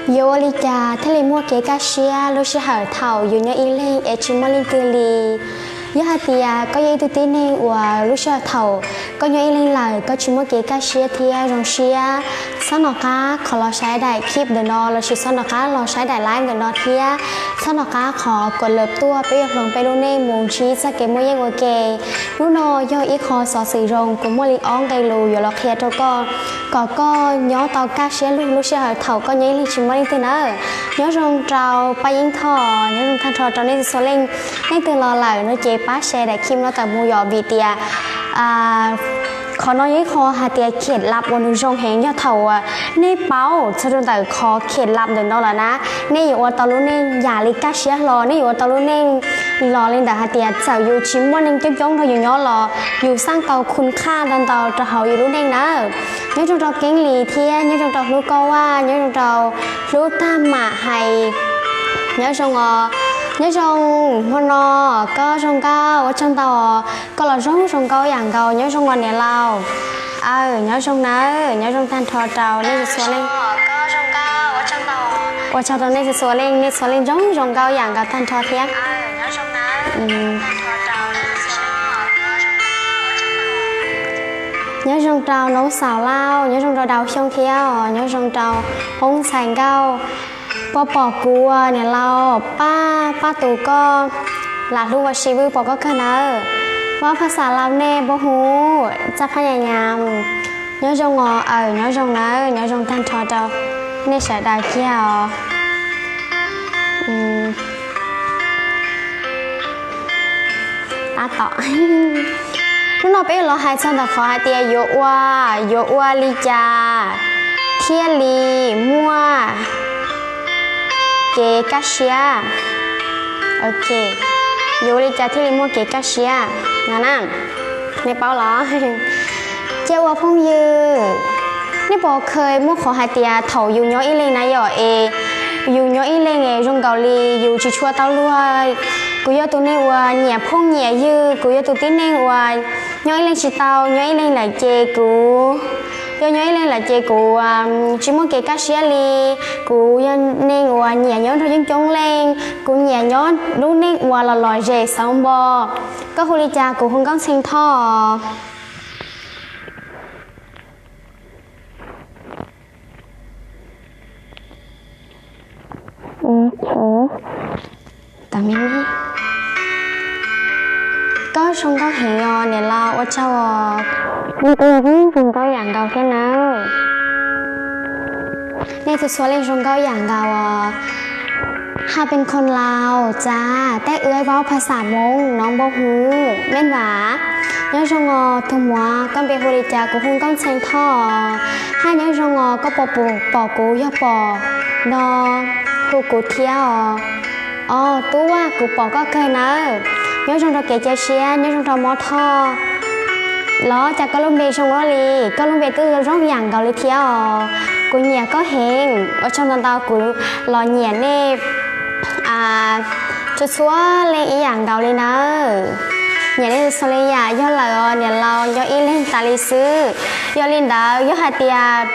Yuav ua li cas thiaj li muaj kev kaj siab lub sij hawm thaum yus nyob ib leeg es tsis muaj leej twg li? Yog hais tias koj yog ib tug tib neeg uas lub sij hawm thaum koj nyob ib leeg lawm koj tsis muaj kev kaj siab thiab zoo siab, txhob nco qab qhov los saib daim clip ntawm no lossis txhob nco qab los saib daim live ntawm no thiab txhob nco qab qhov kom lawv tuaj peb yuav hloov peb lub neej mus ntsib txoj kev muaj yeej ua ke. Hnub no yog ib qho xov xwm zoo, kuv muaj li ob nqe lus yuav los qhia rau koj kom koj nyob tau kaj siab lug lub sij hawm thaum koj nyob ib leeg tsis muaj leej twg nawb. Nyob zoo rau Paj Yeeb Thoj, nyob zoo tag nrho rau nej txhua leej. Leej twg los lawm no ces pab share daim clip no tawm mus yom, vim tias qhov no yog ib qho hais tias khev lab uas nws zoo heev. Yog thaum uas nej paub txog rau ntawm qhov khev lab ntawm no lawm na, nej yuav ua tau lub neej yam li kaj siab hlo, nej yuav ua tau lub neej los li ntawm hais tias txawm yus tsis muaj neeg coob coob nrog yus nyob los yus xaj tau khun khaj ntau ntau rau hauv yus lub neej nawb. Nyob zoo rau Keeb Lis thiab nyob zoo rau Hlub Koj Vaj, nyob zoo rau Hlub Tag Mam Hais, nyob zoo os. Nyob zoo, hmo no koj zoo nkauj, ua tsaug ntau os, koj los zoo zoo nkauj yam nkaus, nyob zoo os niam laus. Aw, nyob zoo nawb, nyob zoo tag nrho rau nej txhua leej. Ua tsaug rau nej txhua leej, nej txhua leej zoo zoo nkauj yam nkaus tag nrho thiab. Nyob zoo rau Noob Xaus Lauj, nyob zoo rau Dau Xyooj thiab os, nyob zoo rau Hoob Ntxhais Nkauj. Puas pom kuv niam laus, pab pab tus koj lam hlub ua si vwj pom koj kawg nawb. Vaj phaj xam laus nej puas hu, txaj phaj nyam nyam. Nyob zoo os, aw nyob zoo nawb, nyob zoo tag nrho rau nej sawv daws kiag os. Tab tom hnub no peb yuav los hais txog ntawm qhov hais tias yuav ua, yuav ua li cas thiaj li muaj kev kaj siab. Ok, yuav ua li cas thiaj li muaj kev kaj siab no na, nej paub los? Ces ua phooj ywg, nej puas kheev muaj qhov hais tias thaum yus nyob ib leeg na yom, es yus nyob ib leeg es zoo nkaus li yus tsis tshua tau luag. Kuv yog tus neeg uas nyiam phooj nyiam ywg, kuv yog tus tib neeg uas nyob ib leeg tsis tau, nyob ib leeg lawm ces kuv, yog nyob ib leeg lawm ces kuv tsis muaj kev kaj siab li. Kuv yog neeg uas nyiam nyob nrog coob coob leej, kuv nyiam nyob lub neej uas lom lom zem xauv npo. Koj hu li cas? Kuv hu Nkauj Ntxhee Thoj. Koj zoo nkauj heev os niam laus, ua tsaug os. Nej kuj zoo nkauj yam nkaus thiab nawb. Nej txhua txhua leej zoo nkauj yam nkaus os. Ha pes khon laus txav tej ua vauv phas xas Hmoob no npau hwv mej vas. Nyob zoo os tug muam, koj npe hu li cas? Kuv hu Nkauj Ntxhee Thoj. Haj nyob zoo os, koj puas pom kuv? Yog pom no hu kuv thiab os. Os tub Vaj, kuv pom koj kawg nawb. Nyob zoo rau kev cia siab, nyob zoo rau mob Thoj. Los cas koj lub npe zoo ua li, koj lub npe twb zoo yam nkaus li thiab os. Kuv nyiam koj heev, ua tsaug ntau ntau, kuv los nyiam nej txhua txhua leej ib yam nkaus li nawb. Nyiam nej txhua leej yam. Yog lawm os niam laus, nyob ib leeg tas li xwb. Yog li ntawd yog hais tias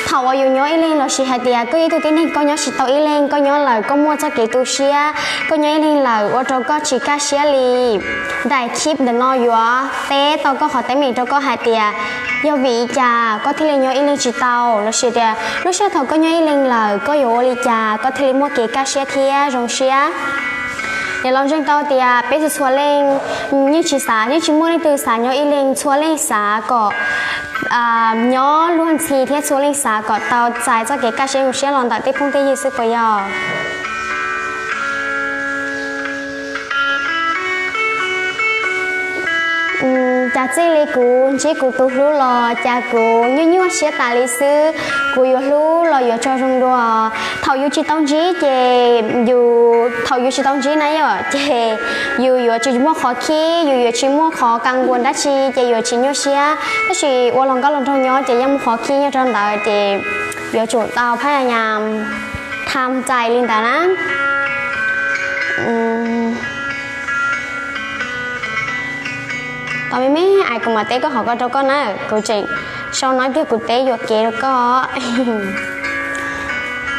thaum uas yus nyob ib leeg lossis hais tias koj yog ib tug tib neeg koj nyob tsis tau ib leeg, koj nyob lawm koj muaj txoj kev tu siab, koj nyob ib leeg lawm ua rau koj tsis kaj siab li, daim clip ntawm no yuav teb tau koj qhov teeb meem rau koj hais tias yog vim li cas koj thiaj li nyob ib leeg tsis tau, lossis tias lub sij hawm thaum koj nyob ib leeg lawm koj yuav ua li cas koj thiaj li muaj kev kaj siab thiab zoo siab. Niam laus ntseeg tau tias peb txhua txhua leej yeej tsis xav, yeej tsis muaj leej twg xav nyob ib leeg, txhua leej xav kom nyob luag ntxhi thiab txhua leej xav kom tau txais txoj kev kaj siab zoo siab los ntawm tej phooj tej ywg xwb puas yog? Cas txij li kuv ntsib kuv tus hlub los cas kuv nyuaj nyuaj siab tas li xwb. Kuv yuav hlub los yuav tso zoo dua. Thaum yus tsis tau ntsib ces yus, thaum yus tsis tau ntsib na yom, ces yus yuav tsis muaj qhov khib, yus yuav tsis muaj qhov kas nkuas dab tsi ces yuav tsis nyuaj siab. Tab sis ua hluas nkauj hluas nraug nyob ces yeej muaj qhov khib nyob rau ntawd ces yuav tsum tau phaj yas nyas tham txais li ntawd na. Tos me me es kuv mam teb koj qhov ko rau koj na, kuv tseem sau no kiag kuv teb yuam kev rau koj.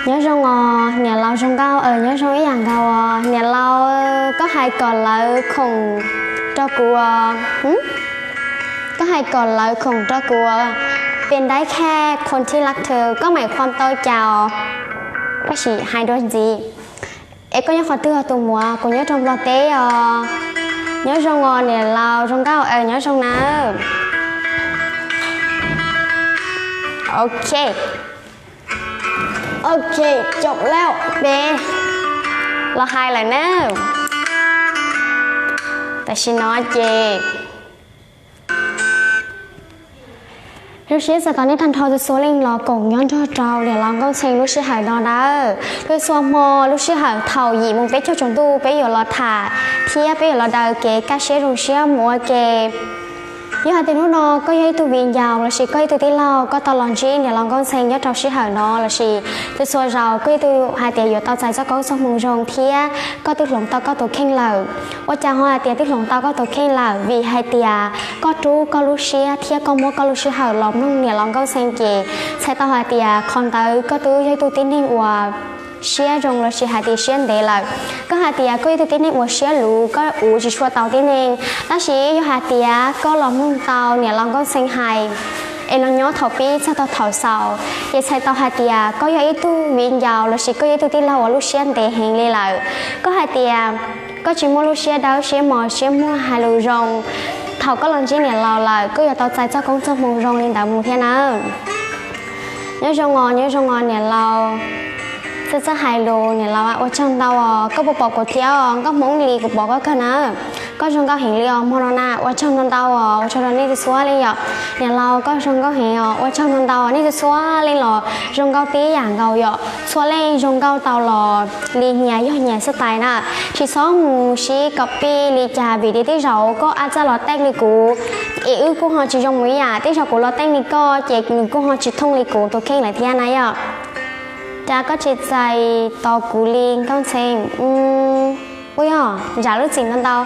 Nyob zoo os niam laus zoo nkauj. Nyob zoo ib yam nkaus os niam laus. Koj hais kom lawv khoom rau kuv os. Koj hais kom lawv khoom rau kuv os. Pes daib khaj qhuam thij lak thw koj mam qhuam tau cas os. Koj sim hais dua ntxiv. Es koj nyob qhov twg os tus muam? Kuv nyob rau Nplog teb os. Nyob zoo os niam laus zoo nkauj. Nyob zoo nawb. Ok. Ok, cov lab peb los hais lawm na. Tam sim no ces zoo siab txais tos nej tag nrho txhua leej los koom nyob nrog rau niam laus Nkauj Ntxhee lub sij hawm no nawb. Txhua txhua hmo lub sij hawm thaum yim moos peb caug tsaus ntuj peb yuav los tham thiab peb yuav los daws kev kaj siab zoo siab mus ua ke. Yog hais tias hnub no koj yog ib tug viv ncaus lossis koj ib tug tij laug koj tau los ntsib niam laus Nkauj Ntxhee nyob rau sij hawm no lossis txhua txhua zaus koj ib tug hais tias yuav tau txais txoj koob txoj hmoo zoo thiab koj twb hloov tau koj tus kheej lawm. Ua cas ho hais tias twb hloov tau koj tus kheej lawm? Vim hais tias koj rub koj lub siab thiab koj muab koj lub sij hawm los mloog niam laus Nkauj Ntxhee ces txhais tau hais tias qhov ntawd koj twb yog ib tug tib neeg uas siab zoo lossis hais tias siab ntev lawm. Koj hais tias koj yog ib tug tib neeg uas siab luv, koj uv tsis tshua tau tib neeg, tab sis yog hais tias koj los mloog tau niam laus Nkauj Ntxhee hais es los nyob thaum pib txog tau thaum xaus ces txhais tau hais tias koj yog ib tug viv ncaus lossis koj yog ib tug tij laug uas lub siab ntev heev li lawm. Koj hais tias koj tsis muaj lub siab dawb siab mos siab muag hais lus zoo. Thaum koj los ntsib niam laus lawm koj yuav tau txais txoj koob txoj hmoo zoo li ntawd mus thiab nawb. Nyob zoo os, nyob zoo os niam laus. Txawj txawj hais lus niam laus, ua tsaug ntau os. Koj puas pom kuv thiab os? Nkauj Hmoob Lis, kuv pom koj kawg na. Koj zoo nkauj heev li os hmo no na, ua tsaug ntau ntau os, ua tsaug rau nej txhua leej yom. Niam laus koj zoo nkauj heev os, ua tsaug ntau ntau, nej txhua leej los zoo nkauj tib yam nkaus yom. Txhua leej zoo nkauj tau los li nyias yog nyias xab tais na. Tsis txhob mus sib copy li cas vim tias tej zaum koj ab txaj los teej li kuv es wb kuj ho tsis zoo mus ib yam, tej zaum kuv los teej li koj ces nws kuj ho tsis thooj li kuv tus kheej lawm thiab na yom. Cas koj tsis txais tos kuv li Nkauj Ntxhee? Ua yog zam lub txim ntau ntau.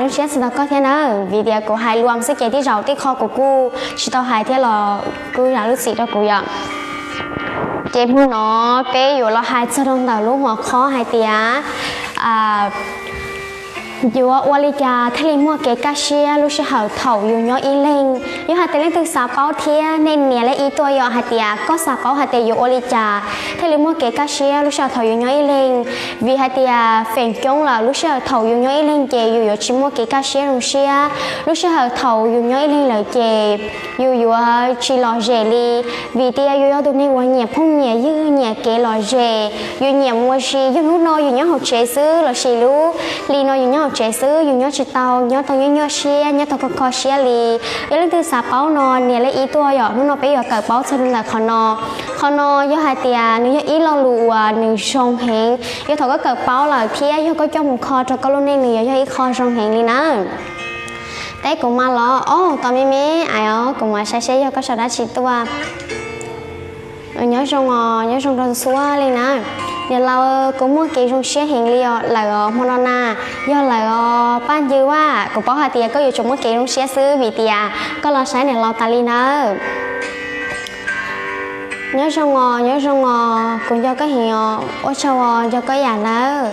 Zoo siab txais tos koj thiab na, vim tias kuv hais luam xwb ces tej zaum tej qho kuv kuj tsis tau hais thiab los kuj zam lub txim rau kuv yom. Ces hmo no peb yuav los hais txog rau ntawm lub hom khob hais tias yuav ua li cas thiaj li muaj kev kaj siab lub sij hawm thaum yus nyob ib leeg. Yog hais tias leej twg xav paub thiab nej nias lej ib tuaj yom hais tias koj xav paub hais tias yuav ua li cas thiaj li muaj kev kaj siab lub sij hawm thaum yus nyob ib leeg. Vim hais tias feem coob lawm lub sij hawm thaum yus nyob ib leeg ces yus yuav tsis muaj kev kaj siab zoo siab. Lub sij hawm thaum yus nyob ib leeg lawm ces yus yuav tsis lom zem li, vim tias yus yog tus neeg uas nyiam phooj nyiam ywg, nyiam kev lom zem, yus nyiam mus ua si. Yog hnub no yus nyob hauv tsev xwb lossis lub hli no yus nyob hauv tsev xwb, yus nyob tsis tau, nyob tau nyuaj nyuaj siab, nyob tau kho kho siab li. Yog leej twg xav paub no nias lej ib tuaj yom, hnub no peb yuav kawm paub txog rau ntawm qhov no. Qhov no yog hais tias nws yog ib lo lus uas nws zoo heev, yog thaum koj kawm paub lawm thiab yog koj coj mus kho rau koj lub neej nws yuav yog ib qho zoo heev li na. Teb kuv mas los, o, tos me me, ais os, kuv mas saib seb yog koj sau dab tsi tuaj. Nyob zoo os, nyob zoo rau txhua leej na. Niam laus, kuv muaj kev zoo siab heev li os lawm os hmo no na. Yog lawm os Paj Ncw Vaj, kuv paub hais tias koj yuav tsum muaj kev zoo siab xwb vim tias koj los saib niam laus tas li nawb. Nyob zoo os, nyob zoo os, kuv nco koj heev os, ua tsaug os, nco koj yam nawb.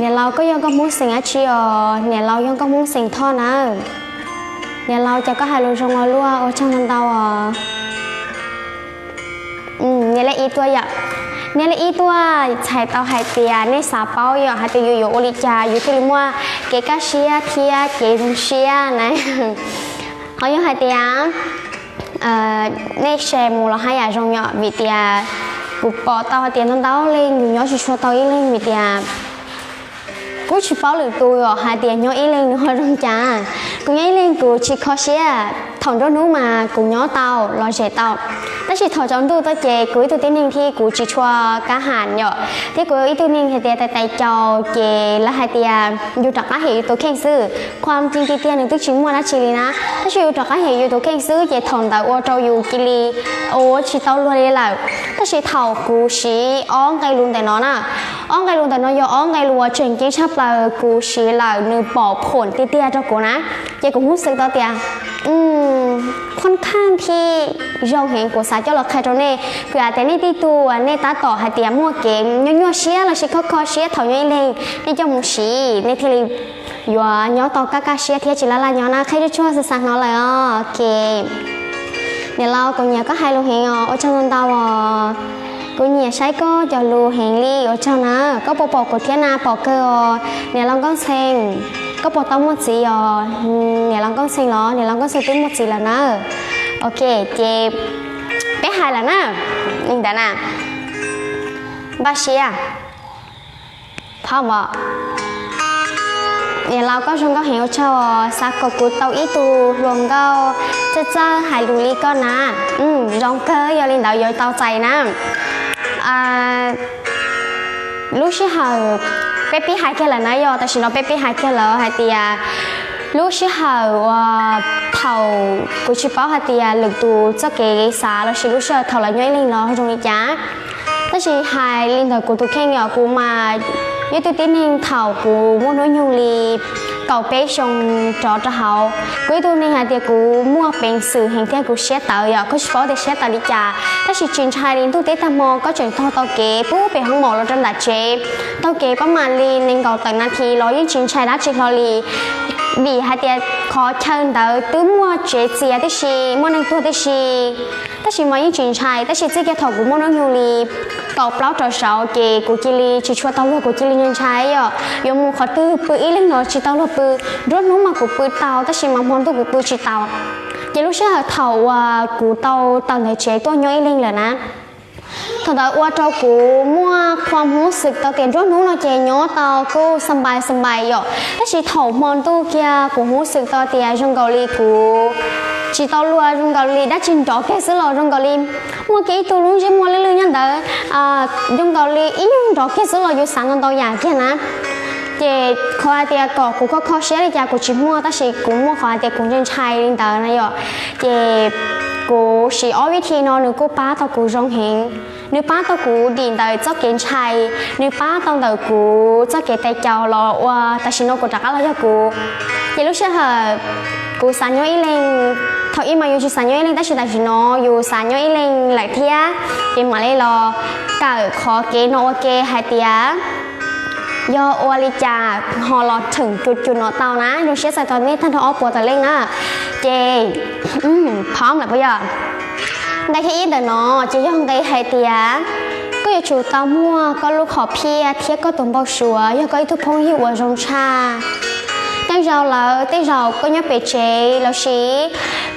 Niam laus, koj yog nkauj Hmoob xeem dab tsi os? Niam laus yog nkauj Hmoob xeem Thoj nawb. Niam laus, cas koj hais lus zoo ua luaj, ua tsaug ntau ntau os. Nias lej ib tuaj yom. Nias lej ib tuaj txhais tau hais tias nej xav paub yom hais tias yus yuav ua li cas yus thiaj li muaj kev kaj siab thiab kev zoo siab na. Ho yog hais tias nej share mus los haj yam zoo yom, vim tias kuv pom tau hais tias ntau ntau leej yus nyob tsis tshua tau ib leeg vim tias kuv tsis paub lwm tus yom hais tias nyob ib leeg nws ho zoo cas. Kuv nyob ib leeg kuv tsis kho siab, thaum nruab hnub mas kuv nyob tau los zem tau, tab sis thaum tsaus ntuj tuaj ces kuv ib tug tib neeg thiab kuv tsis tshua kab ham yom, thiab kuv ib tug neeg hais tias tais tais caus ces lawv hais tias yus rov qab hem yus tus kheej xwb. Qhuas ci tiag tiag nws twb tsis muaj dab tsi li na, tab sis yus rov qab hem yus tus kheej xwb ces thaum ntawd ua rau yus cia li ua tsis tau luag li lawm. Tab sis thaum kuv siv ob nqe lus ntawm no na, ob nqe lus ntawm no yog ob nqe lus uas tseem ceeb tshaj plaws kuv siv lawm nws pom phoom tiag tiag rau kuv na, ces kuv hnub xwm tau tias Khon khaj thiab zoo heev kuv xav coj los qhia rau nej. Kuv hais tias nej tej tug uas nej tab tom hais tias muaj kev nyuaj nyuaj siab lossis kho kho siab thaum nyob ib leeg, nej coj mus siv nej thiaj li yuav nyob tau kaj kaj siab thiab tsis laj laj nyob na. Qhia tsuag tsuag xav xav hnov lawm os. Ok, niam laus, kuv nyiam koj hais lus heev os, ua tsaug ntau ntau os. Kuv nyiam saib koj cov lus heev li, ua tsaug na. Koj puas pom kuv thiab na? Pom kawg os niam laus Nkauj Ntxhee. Koj puas tau muaj txiv os niam laus Nkauj Ntxhee los? Niam laus Nkauj Ntxhee twb muaj txiv lawm na. Ok, ces peb hais lawm na. Li ntawd na, npaj siab. Phob os, niam laus koj zoo nkauj heev, ua tsaug os. Xav kom kuv tau ib tug hluas nkauj txawj txawj hais lus li koj na. Zoo kawg, yog li ntawd yuav tau txais na. Lub sij hawm peb pib hais kiag lawm na, yog tam sim no peb pib hais kiag lawm hais tias lub sij hawm uas thaum kuv tsis paub hais tias lwm tus txoj kev xav lossis lub sij hawm thaum lawv nyob ib leeg los zoo li cas. Tab sis hais li ntawm kuv tus kheej yom, kuv mas ib tug tib neeg thaum kuv muaj hnub nyoog li kaum peb xyoo rov rau hauv, kuv ib tug neeg hais tias kuv muaj peev xwm heev thiab kuv siab tawv yom, koj tsis paub tias siab tawv li cas. Tab sis tsis ntshai li, ntuj teb tag hmo koj tseem taug tau kev pub pem hoob maum los rau nram tsev, taug kev pab mam li nees nkaum tawm nas this los yeej tsis ntshai dab tsi hlo li. Vim hais tias qhov chaw ntawd twb muaj tsev txias tib si, muaj neeg tuag tib si, tab sis mas yeej tsis ntshai. Tab sis txij kiag thaum kuv muaj hnub nyoog li kaum plaub rau saud ces kuv cia li tsis tshua tau luag, kuv cia li ntshai yom, yuav mus qhov twg pw ib leeg los tsis tau luag pw. Nruab hnub mas kuv pw tau tab sis mas hmo ntuj kuv pw tsis tau. Ces lub sij hawm thaum uas kuv tau tawm ntawm tsev tuaj nyob ib leeg lawm na, thaum ntawd ua rau kuv muaj qhuam hub xwm tau tias nruab hnub no ces nyob tau kuj xa npais xa npais yom, tab sis thaum hmo ntuj kiag kuv hub xwm tau tias zoo nkaus li kuv tsis tau luag, zoo nkaus li dab tsi nrov kiag xwb los zoo nkaus li muaj kiag ib tug lub ntsej muag lwj lwj nyob ntawd, zoo nkaus li ib nyuag nrov kiag xwb los yus xav ntau ntau yam kiag na. Ces qhov hais tias kom kuv kho kho siab li cas kuv tsis muaj, tab sis kuv muaj qhov hais tias kuv ntshai ntshai li ntawd na yom. Ces kuv siv ob vib thi no nws kuj pab tau kuv zoo heev. Nws pab tau kuv dim ntawm txoj kev ntshai, nws pab tau ntawm kuv txoj kev tais caus los ua tam sim no kuv rov qab los yog kuv. Ces lub sij hawm kuv xav nyob ib leeg, thaum ub mas yus tsis xav nyob ib leeg tab sis tam sim no yus xav nyob ib leeg lawm thiab, ces mam li los kawm qhov kev no ua ke hais tias yog ua li cas ho los theem cus cus no tau na. Zoo siab txais tos nej tag nrho ob puas tawm leej na. Ces phom lawm puas yog? Nqe thib ib ntawm no ces yog nqe hais tias koj yuav tsum tau muaj koj lub hom phiaj thiab koj tus npau suav yog koj ib tug phooj ywg uas zoo tshaj. Tej zaum lawm, tej zaum koj nyob pem tsev lossis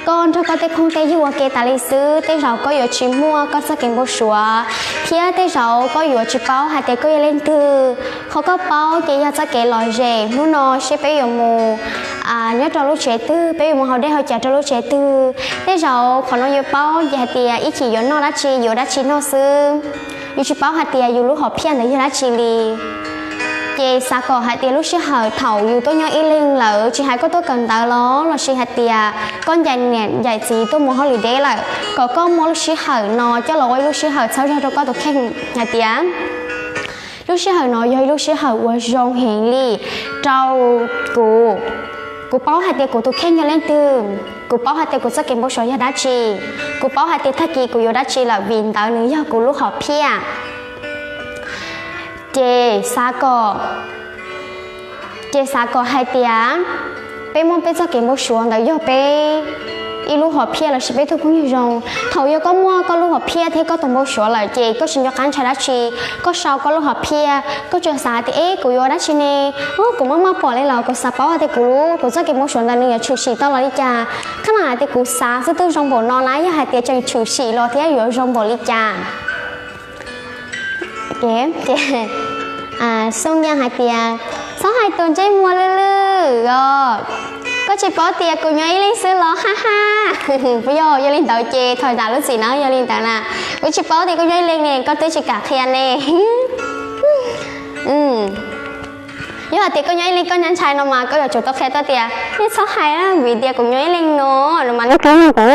koj nrog koj tej phooj tej ywg ua ke tas li xwb, tej zaum koj yuav tsis muaj koj txoj kev npau suav, thiab tej zaum koj yuav tsis paub hais tias koj yog leej twg. Qhov koj paub ces yog txoj kev lom zem. Hnub no seb peb yuav mus nyob rau lub tsev twg, peb yuav mus haus dej haus cawv rau lub tsev twg. Tej zaum qhov no yuav paub ces hais tias ib chim yuav noj dab tsi, yuav dab tsi noj xwb, yus tsis paub hais tias yus lub hom phiaj ntawd yog dab tsi li. Ces xav kom hais tias lub sij hawm thaum yus tuaj nyob ib leeg lawm, tsis hais koj tuaj kawm ntawv los lossis hais tias koj ncaim niam ncaim txiv tuaj mus hauj lwm deb lawm, kom koj muaj lub sij hawm no coj los ua ib lub sij hawm txhawb zog rau koj tus kheej hais tias lub sij hawm no yog ib lub sij hawm uas zoo heev li rau kuv. Kuv paub hais tias kuv tus kheej yog leej twg, kuv paub hais tias kuv txoj kev npau suav yog dab tsi, kuv paub hais tias tag kis kuv yuav dab tsi lawm, vim ntawd nws yog kuv lub hom phiaj. Ces xav kom, ces xav kom hais tias peb muab peb txoj kev npau suav ntawd yog peb ib lub hom phiaj lossis peb tug phooj ywg zoo. Thaum yog koj muaj koj lub hom phiaj thiab koj tus npau suav lawm ces koj tsis nco qab ntshai dab tsi. Koj sau koj lub hom phiaj, koj tsuas xav tias, eb, kuv yuav ua dab tsi ne? Kuv maj maj pom li los kuv xav paub hais tias kuv lub, kuv txoj kev npau suav ntawd nws yuav tshwm sim tau los li cas. Qhab na hais tias kuv xav xwb twb zoo npaum no na, yog hais tias tseem tshwm sim los thiab yuav zoo npaum li cas? Ces Xoo Yaj hais tias, txhob hais tus ntsej muag lwj lwj os. Koj tsis paub tias kuv nyob ib leeg xwb los? Ha ha. Puas yog? Yog li ntawd ces thov zam lub txim na, yog li ntawd na. Kuv tsis paub tias koj nyob ib leeg ne, koj twb tsis kam qhia ne. Yog hais tias koj nyob ib leeg koj ntshai ntshai no mas koj yuav tsum tau qhia tuaj tias, nej txhob hais vim tias kuv nyob ib leeg no, no mas nej twb yog kuv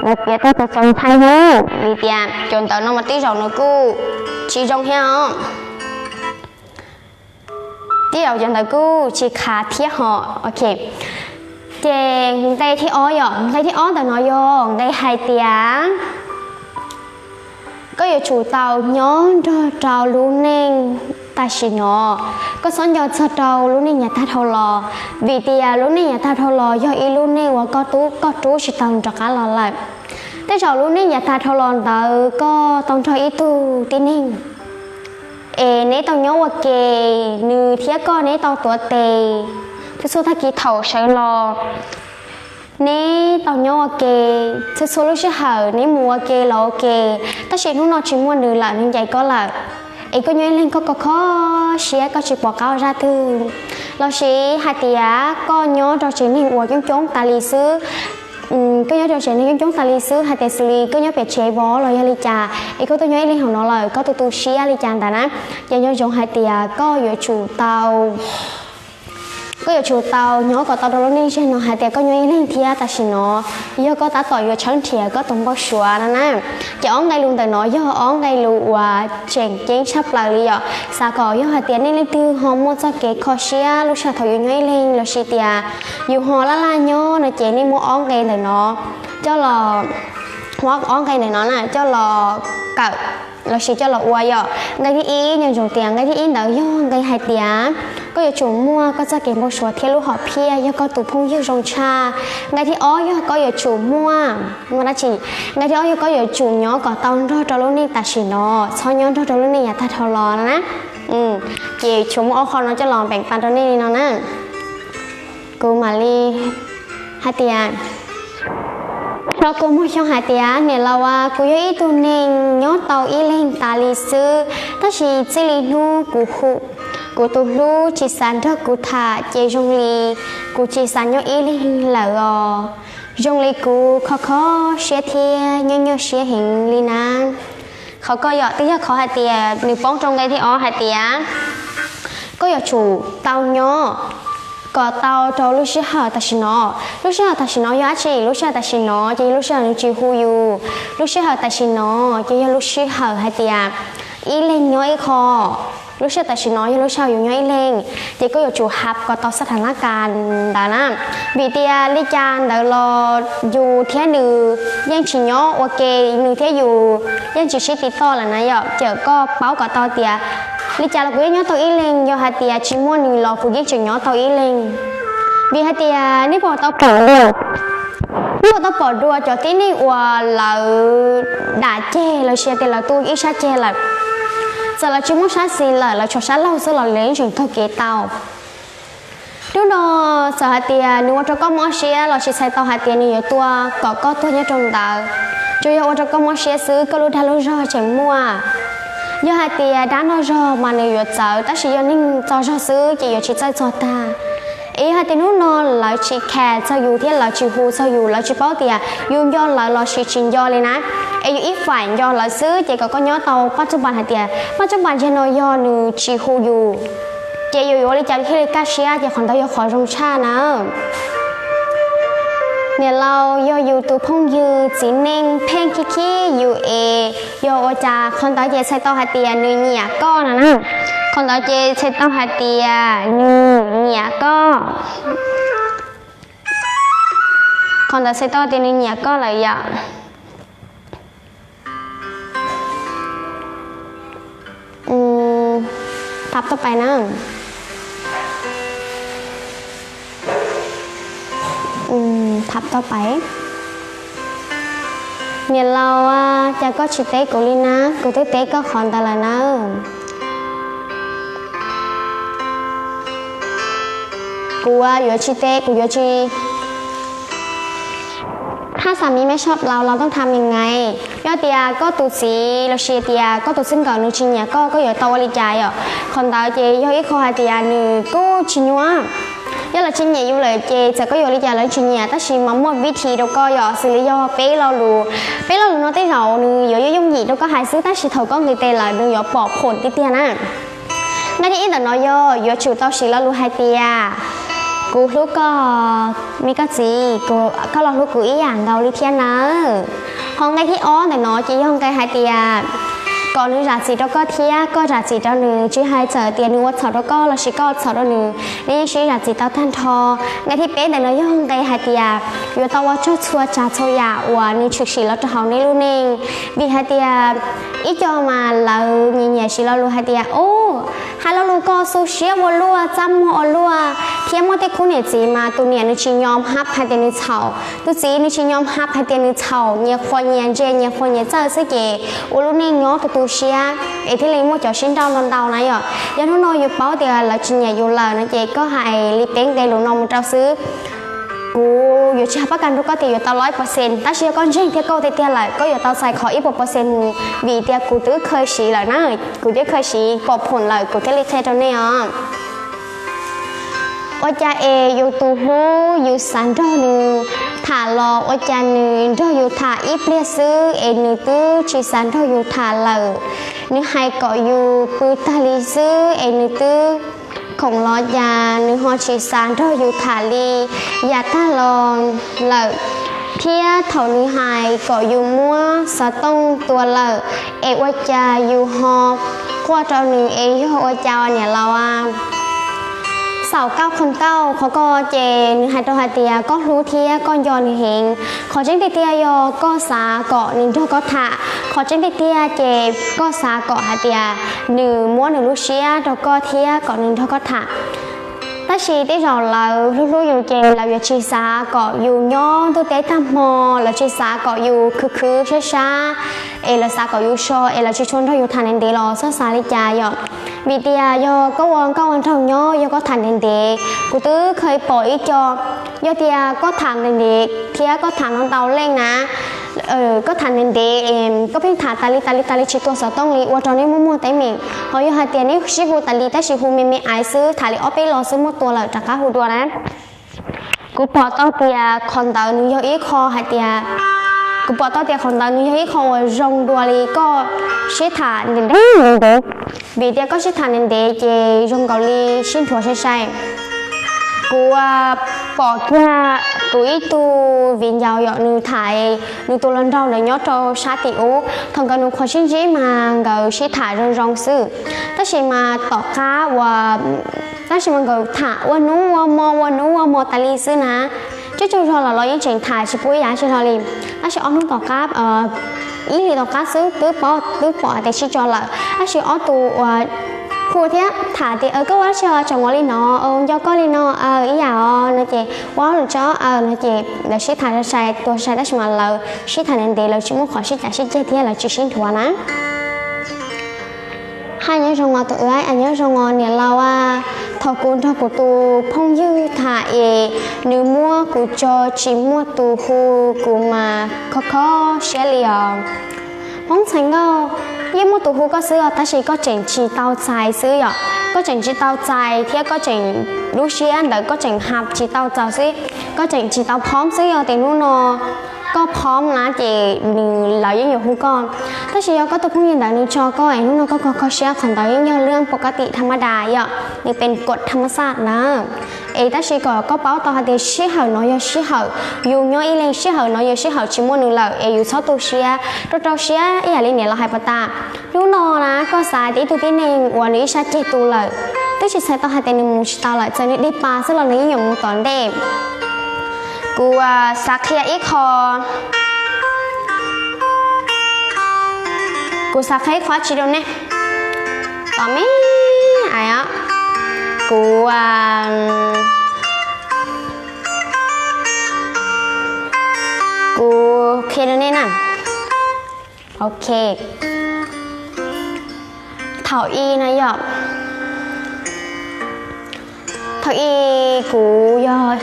uas piav tau tus txaus ntshai thiab. Vim tias cov ntawd no mas tej zaum nws kuj tsis zoo thiab os. Tej zaum cov ntawd kuj tsis khav thiab ho. Ok, Ces nqe thib ob yom, nqe thib ob ntawm no yog nqe hais tias koj yuav tsum tau nyob nrog rau lub neej tam sim no, koj txhob nco txog rau lub neej yav tag dhau los, vim tias lub neej yav tag dhau los yog ib lub neej uas koj tub koj rub tsis tau rov qab los lawm. Tej zaum lub neej yav tag dhau los ntawd koj tau nrog ib tug tib neeg es neb tau nyob ua ke, nws thiab koj neb tau tuav tes txhua txhua tag kis thaum sawv los, neb tau nyob ua ke, txhua txhua lub sij hawm neb mus ua ke los ua ke, tab sis hnub no tsis muaj nws lawm, nws ncaim koj lawm, es koj nyob ib leeg koj kho kho siab koj tsis pom qab ua zaj twg, lossis hais tias koj nyob rau tsev neeg uas coob coob tas li xwb, koj nyob rau tsev neeg coob coob tas li xwb, hais tias xws li koj nyob pem tsev vov los yog li cas es koj tuaj nyob ib leeg hauv no lawm koj tu tu siab li cas ntawd na, ces nco ntsoov hais tias koj yuav tsum tau koj yuav tsum tau nyob kom tau rau lub neej zaum no hais tias koj nyob ib leeg thiab tam sim no yog koj tab tom yuav tshawb nrhiav koj tus npau suav no na. Ces ob nqe lus ntawm no yog ob nqe lus uas tseem ceeb tshaj plaws li yom. Xav kom yog hais tias nej leej twg ho muaj txoj kev kho siab lub sij hawm thaum yus nyob ib leeg lossis tias yus ho laj laj nyob no ces nej muab ob nqe ntawm no coj los, muab ob nqe ntawm no na coj los kawm lossis coj los ua yom. Nqe thib ib, nco ntsoov tias nqe thib ib ntawd yog nqe hais tias koj yuav tsum muaj koj txoj kev npau suav thiab lub hom phiaj, yog koj tus phooj ywg zoo tshaj. Nqe thib ob yog koj yuav tsum muaj, muaj dab tsi? Nqe thib ob yog koj yuav tsum nyob kom tau nrog rau lub neej tam sim no, txhob nyob nrog rau lub neej yav tag dhau los no na. Ces tshuav muaj ob qho no coj los npeem pas rau nej li no na. Kuv mam li hais tias, rau kuv muag xyoo hais tias niam laus, kuv yog ib tug neeg nyob tau ib leeg tas li xwb, tab sis txij li hnub kuv hu, kuv tus hlub tsis xav nrog kuv tham ces zoo li kuv tsis xav nyob ib leeg lawm os. Zoo li kuv kho kho siab thiab nyuaj nyuaj siab heev li na. Qhov ko yom twb yog qhov hais tias nws poob rau nqe thib ob hais tias koj yuav tsum tau nyob kom tau rau lub sij hawm tam sim no. Lub sij hawm tam sim no yog dab tsi? Lub sij hawm tam sim no ces yog lub sij hawm nws tsis hu yus. Lub sij hawm tam sim no ces yog lub sij hawm hais tias ib leeg nyob ib qho. Lub sij hawm tam sim no yog lub sij hawm yus nyob ib leeg, ces koj yuav tsum hab kom tau xab thas nab kas ntawd na. Vim tias li cas ntawd los yus thiab nws yeej tsis nyob ua ke, nws thiab yus yeej tsis sib tiv toj lawm na yom. Ces koj paub kom tau tias li cas los kuv yeej nyob tau ib leeg, yog hais tias tsis muaj nws los kuv yeej tseem nyob tau ib leeg. Vim hais tias nej puas tau pom dua, nej puas tau pom dua cov tib neeg uas lawv dam ceg lossis tias lawv tu ib sab ceg lawm, txawm lawv tsis muaj sab xis lawm, lawv tshuav sab laug xwb los lawv yeej tseem taug kev tau. Hnub no txawm hais tias nws ua rau koj mob siab los tsis txhais tau hais tias nws yuav tua kom koj tuag nyob rau ntawd. Tsuas yog ua rau koj mob siab xwb, koj lub dag lub zog tseem muaj. Yog hais tias dab noj zog mas nws yuav txawv, tab sis yog neeg tsaug zog xwb ces yuav tsis txawj txog tag. Es yog hais tias hnub no lawv tsis khas txog yus thiab lawv tsis hu txog yus, lawv tsis paub tias yus nco lawv lossis tsis nco li na, es yus ib faim nco lawv xwb, ces kom koj nyob tau paj txuj pas hais tias paj txuj pas ntawm no yog nws tsis hu yus, ces yus yuav ua li cas thiaj li kaj siab, ces qhov ntawd yog qhov zoo tshaj na. Niam laus yog yus tus phooj ywg txiv neej pheej khib khib yus es yog ua cas qhov ntawd ces txhais tau hais tias nws nyiam koj no na. Qhov ntawd ces txhais tau hais tias nws nyiam koj. Qhov ntawd txhais tau tias nws nyiam koj lawm yom. Thab tau pais na. Thab tau pais. Niam laus, cas koj tsis teb kuv li na, kuv twb teb koj qhov ntawd lawm na. Kuv yuav tsis teb, kuv yuav tsis. Haj xas mis mej soj plaus los tooj tham mis ngais. Yog tias koj tus txiv lossis tias koj tus txij nkawm nws tsis nyiam koj, koj yuav tau ua li cas yom? Qhov ntawd ces yog ib qho hais tias nws kuj tsis nyuaj. Yog lawv tsis nyiam yus lawm ces txawm koj yuav li cas lawv tsis nyiam, tab sis mas muaj vib thi rau koj yom, xws li yog peb lo lus. Peb lo lus no tej zaum nws yuav yooj yooj yim rau koj hais xwb, tab sis thaum koj nqis tes lawm nws yuav pom phoom tiag tiag na. Nqe thib ib ntawm no yog yuav tsum tau siv lo lus hais tias kuv hlub koj, me koj txiv, koj los hlub kuv ib yam nkaus li thiab nawb. Ho nqe thib ob ntawm no ces yog nqe hais tias kom nws zam txim rau koj thiab koj zam txim rau nws, tsis hais txawm tias nws ua txhaum rau koj los sis koj ua txhaum rau nws, nej yeej sib zam txim tau tag nrho. Nqe thib peb ntawm no yog nqe hais tias yuav tau ua tsaug txhua tsav txhua yam uas nws tshwm sim los rau hauv nej lub neej. Vim hais tias ib co mas lawv nyiam nyiam siv lo lus hais tias, u, hais lo lus kom xu siab ua luaj, txaj muag ua luaj, thiab muaj tej khub niam txiv mas tus niam nws tsis nyom hab hais tias nws txhaum, tus txiv nws tsis nyom hab hais tias nws txhaum, nyias qhuas nyias ntse, nyias qhuas nyias txawj xwb ces ua lub neej nyob tu tu siab, es thiaj li muaj cov sib nrauj ntau ntau na yom. Yog hnub no yus paub tias lawv tsis nyiam yus lawm no ces koj hais li peb nqe lus no mus rau xwb. Kuv yuav tsis hais pab kas nrog koj tias yuav tau lawm ib percent, tab sis yog koj ntseeg thiab koj tiag tiag lawm koj yuav tau txais qhov ib puas percent mus, vim tias kuv twb khaws siv lawm na, kuv twb khaws siv pom phom lawm kuv thiaj li qhia rau nej os. Ua cas es yus tus hlub yus xav nrog nws tham los ua cas nws nrog yus tham ib pliag xwb es nws twb tsis xav nrog yus tham lawm. Nws hais kom yus pw tag li xwb es nws twb khoom los cas nws ho tsis xav nrog yus tham li. Yam tag los lawm, thiab thaum nws hais kom yus muab xov tooj tua lawm es ua cas yus ho quaj rau nws es yog ua cas niam laus a. Xaum kauj qhov kauj qhov ko ces nws hais rau hais tias koj hlub thiab koj nco nws heev. Qhov tseeb tiag tiag yog koj xav kom nws nrog koj tham, qhov tseeb tiag tiag ces koj xav kom hais tias nws muab nws lub siab rau koj thiab kom nws nrog koj tham. Tab sis tej zaum lawv hlub hlub yus ces lawv yuav tsis xav kom yus nyob ntuj teb tag hmo, lawv tsis xav kom yus khwv khwv sab sab, es lawv xav kom yus so es lawv tsis tshua nrog yus tham ntev ntev los txhob xav li cas yom. Vim tias yog koj ua nkauj ua nraug nyob yog koj tham ntev ntev, kuv twb kheev pom ib co, yog tias koj tham ntev ntev thiab koj tham ntau ntau leej na, koj tham ntev ntev, koj pheej tham tas li tas li tas li tsis tua xov tooj li ua rau neb muaj muaj teeb meem. Ho yog hais tias neb sib hu tas li tab sis hu me me aiv xwb, tham li ob peb lo xwb muab tua lawm rov qab hu dua na. Kuv pom tau tias qhov ntawd nws yog ib qho hais tias, kuv pom tau tias qhov ntawd nws yog ib qho uas zoo dua li koj sib tham ntev ntev, vim tias koj sib tham ntev ntev ces zoo nkaus li sib nrhuav sai sai. Kuv pom kiag kuv ib tug viv ncaus yom, nws tham nws tus hluas nraug ntawd nyob rau sab tim ub, thaum nkawd nws qhuav sib ntsib mas nkawd sib tham zoo zoo xwb, tab sis mas tom qab uas, tab sis mas nkawd tham ua hnub ua hmo ua hnub ua hmo tas li xwb na. Coj coj zog los los yeej tseem tham tsis pub ib yav tsi hlo li, tab sis ob hnub tom qab, ib hlis tom qab xwb twb paub twb pom tias sib tso lawm, tab sis ob tug uas hu thiab tham tias koj ua dab tsi tseem ua li no, nco koj li no, ib yam os no ces ua ob lus tso no ces lawv sib tham sai sai tuag sai sai tab sis mas lawv sib tham ntev ntev lawv tsis muaj qhov sib cav sib ceg thiab lawv tsis sib nrhuav na. Hais nyob zoo os tus, nyob zoo os niam laus a. Thaum kuv nrog kuv tus phooj ywg tham es nws muab kuv tso tsis muaj tus hu kuv mas kho kho siab li os. Hmoob txhais nkauj, yeej muaj tus hu koj xwb os tab sis koj tseem tsis tau txais xwb yom. Koj tseem tsis tau txais thiab koj tseem, lub siab ntawd koj tseem ha tsis tau txaus xwb, koj tseem tsis tau phom xwb. Yog tias hnub no koj phom na ces nws, lawv yeej yuav hu koj. Tab sis yog koj tus phooj ywg ntawd nws tso koj es hnub no koj kho kho siab, qhov ntawd yeej yog lub pov ka tim tha ma das yom, nws pes kom tha ma xaj na. Es tab sis kom koj paub tau hais tias sij hawm no yog sij hawm yus nyob ib leeg, sij hawm no yog sij hawm tsis muaj nws lawm es yus txhob tu siab rau rau siab ib yam li niam laus hais pas tas. Hnub no na koj xav tias ib tug tib neeg uas nws ib sab ceg tu lawm, twb tsis txhais tau hais tias nws mus tsis tau lawm, txawm nws dig pas xwb los nws yeej yuav mus tom ntej. Kuv xav qhia ib qho, kuv xav qhia ib qho dab tsi rau nej. Tom me ais os, kuv, kuv qhia rau nej na. Ok. Thaum ub no yog, thaum ub kuv yog,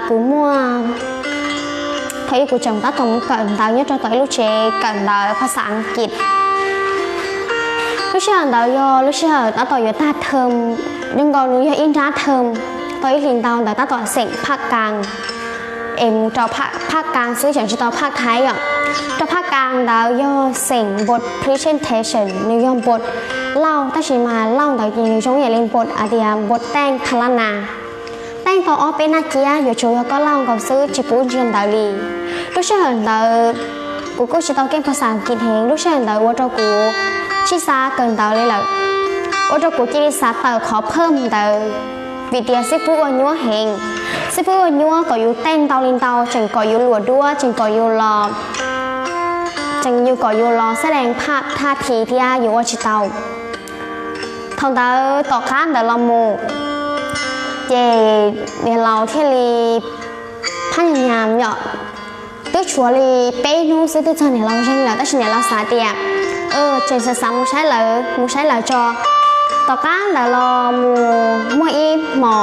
kuv muaj, thaum ub kuv tseem tab tom mus kawm ntawv nyob rau tom ib lub tsev kawm ntawv phas xas As kiv. Lub sij hawm ntawd yog lub sij hawm tab tom yuav tag thawm, zoo nkaus nws yog ib nrab thawm, tau ib hlis ntau ntawd tab tom xeem phaj kas, es mus rau phaj kas xwb tseem tsis tau phaj thaib yom. Rau phaj kas ntawd yog xeem npus presentation, nws yog npus lauj, tab sis mas lauj ntawd ces nws zoo ib yam li npus hais tias npus teej tha laj nas. Teej tau ob peb naj ciab, yuav tsum yog koj lauj nkaus xwb tsis pub ntsia ntawv li. Lub sij hawm ntawd Kuv kuj tsis tau keej phas xas Askiv heev, lub sij hawm ntawd ua rau kuv tsis xav kawm ntawv li lawm, ua rau kuv cia li xav tawm qhov phaj ntawd, vim tias xib fwb ua nyuaj heev. Xib fwb ua nyuaj kom yus tej ntau li ntau, tseem kom yus luam duab, tseem kom yus los, tseem yus kom yus los xab dees phaj thaj thi thiab yus ua tsis tau. Thaum ntawd tom qab ntawd los mus, ces niam laus thiaj li phaj nyas nyas yom, twb tshuav li peb hnub xwb twb txog niam laus zeeg lawm, tab sis niam laus xav tias tseem xav xav mus saib lawv, mus saib lawv tso. Tom qab ntawd los mus muaj ib hmo,